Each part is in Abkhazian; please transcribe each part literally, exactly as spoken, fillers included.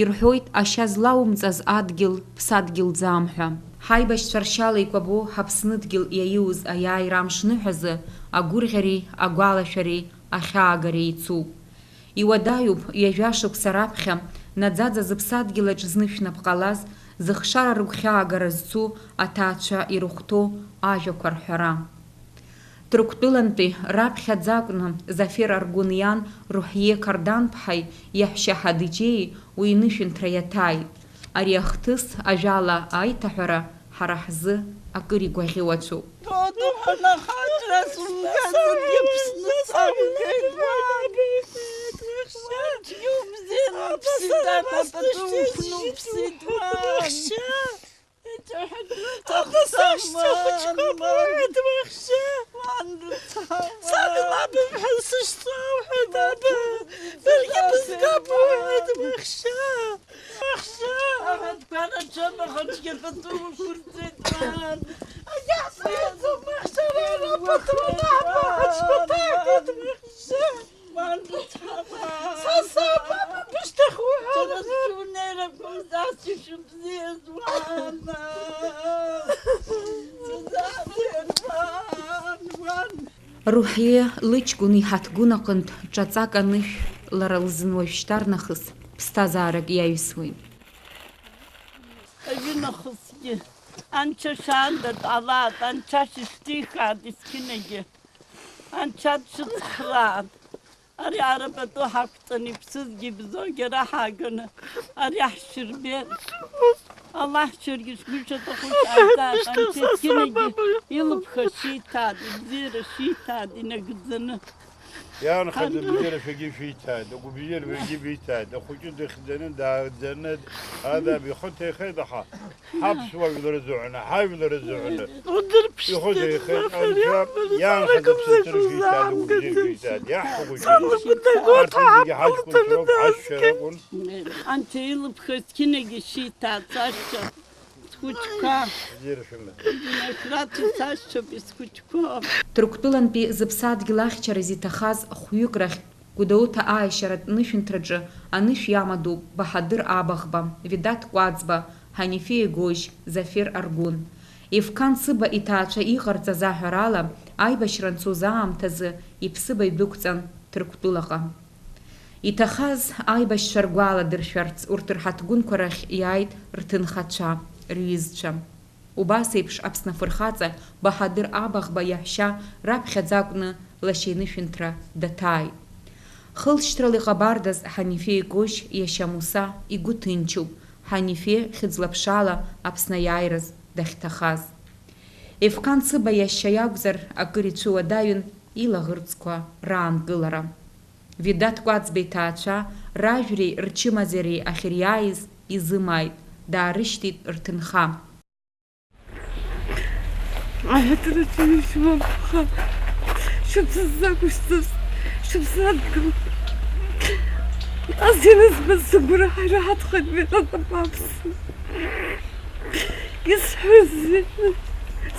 Ирҳәоит, ашьа злаумҵаз адгьыл ԥсадгьылӡам ҳәа. Ҳаибашьцәа ршьала икәабо ҳаԥсныдгьыл иаиуз аиааира амш ныҳәазы агәырӷьареи агәалашәареи ахьаагареи еицуп. Иуадаҩуп, ҩажәа шықәса раԥхьа, наӡаӡа зыԥсадгьылаҿ зны шәнапҟалаз, зыхшара рыгәхьаагара зцу аҭаацәа ирыхәҭоу ажәақәа рҳәара. Ҭырқәтәылантәи раԥхьаӡа акәны Зафер Аргәын иан Рухьиеи Қарданԥҳаи иаҳәшьа Ҳадиџьеи уи инышәынҭра иаҭааит. Ари ахҭыс, ажәала аиҭаҳәара, ҳара ҳзы акыр игәаӷьуацәоуп. Додуҳәа нахаҵәра сумгазаргьы Аԥсны сақәгеит, уан. Уан, џьубзиан уԥсит, апату уқәнуԥсит, уан. Аха сашьцәа хәыҷқәа бҳәеит, уахшьы. Саб лабымҳәан сышьцәа уҳәеит, аба. Баргьы бызгап уҳәеит, уахшьы. Уахшьы. Аҳәатәқәа рацәоуп, ахәыҷқәа пату уқәырҵеит, уан. Агьаҳ сеиӡом, уахшьы, ара пату анаҳба, ахәыҷқәа ҭагеит, уахшьы. Са саб бышьҭахь уҳәа. Сара сыҩнеирақәа узасишьу бзиа зуан. Рухьиа лыҷкәын иҳаҭгәын аҟынтә ҿаҵак анышә лара лзын уажәшьҭарнахыс ԥсҭазаарак иаҩсуеит. Аҩынахысгьы анцәа шаанда дҟалааит, анцәа шьышьҭихааит есқьынагьы. Анцәа дшыцхраан, ари арабатәы ҳақәҵаны иԥсызгьы ибзоугьы ара ҳааганы, ари аҳшьырбеит. Аллаҳ шьыргьы шгәы ишаҭаху шааӡааит, анцәа есқьынагьы илыԥха шиҭааит, ибзиара шиҭааит инагӡаны. Иаанхаз абзиара шәагьы шәиҭааит, агәабзиара шәагьы биҭааит, ахәыҷы дыхьӡаны, дааӡаны, адаб ихы ҭихеит, аха ҳаԥсуа жәлар рзыҳәаны, ҳажәлар рзыҳәаны. Ихы ҭихеит, анцәа иаанхаз аԥсынҵры шәиҭааит, агәабзиара шәиҭааит, иаҳҳәо хәыҷы. Арҭ зегьы ҳаҷкәынцәа роуп, ҳашьцәа ракәын. Анцәа илыԥха есқьынагьы шиҭааит, сашьцәа. Схәыҷқәа. Бзиара шәымаз. Динашәраҭ исашьцәоуп, исхәыҷқәоуп. Ҭырқәтәылантәи зыԥсадгьыл ахьчараз иҭахаз хәҩык рахь Гәдоуҭа аешьаратә нышәынҭраҿы анышә иамадоуп Баҳадыр Абаӷба, Ведаҭ Кәаӡба, Ҳанифиа Гожь, Зафер Аргәын. Ефқан Цыба иҭаацәа иҟарҵаз аҳәарала, аибашьра анцоз аамҭазы иԥсыбаҩ дәықәҵан Ҭырқәтәылаҟа. Иҭахаз аибашьцәа ргәаладыршәарц урҭ рҳаҭгәынқәа рахь иааит рҭынхацәа, рҩызцәа. Убас еиԥш Аԥсны афырхаҵа Баҳадыр Абаӷба иаҳәшьа раԥхьаӡа акәны лашьа инышәынҭра даҭааит. Хылшьҭрала иҟабардаз Ҳанифиа Гожь иашьа Муса игәы ҭынчуп, Ҳанифиа хьыӡла-ԥшала Аԥсны аиааираз дахьҭахаз. Ефқан Цыба иашьа иакәзар, акыр ицәуадаҩын, илаӷырӡқәа раанкылара. Ведаҭ Кәаӡба иҭаацәа ражәреи рчымазареи ахьыриааиз изымааит, даарышьҭит рҭынха. Аҳәатәраҿы ишәмаԥха, шәыԥсы ззақәышьҭыз, шәыԥсадгьыл. Нас ианызбаз сыгәра ҳаира ҳаҭхеит, Ведаҭ абааԥсы. Исҳәозеи?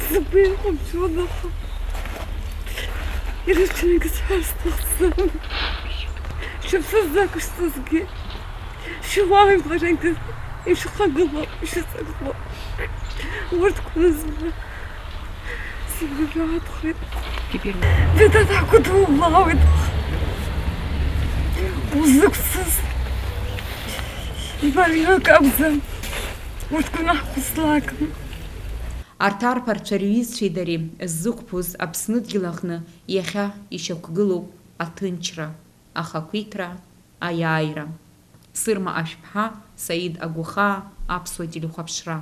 Сгәы иахәаԥшуан, аха ирацәаны исҳәар сҭахӡам. Шәыԥсы ззақәышьҭызгьы, шәуаажәларгьы ишәхагылоу, ишәыҵагылоу урҭқәа рызы сгәы иаатхеит. Ведаҭ, ҳгәыдулаауеит, аха узықәцаз мариак акәӡам. Урҭ гәнаҳқәа злакым. Арҭ арԥарцәа рҩызцәеи дареи ззықәԥоз Аԥсныдгьыл аҟны иахьа ишьақәгылоуп аҭынчра, ахақәиҭра, аиааира. Сырма Ашәԥҳа, Саид Агәахаа, Аԥсуа телехәаԥшра.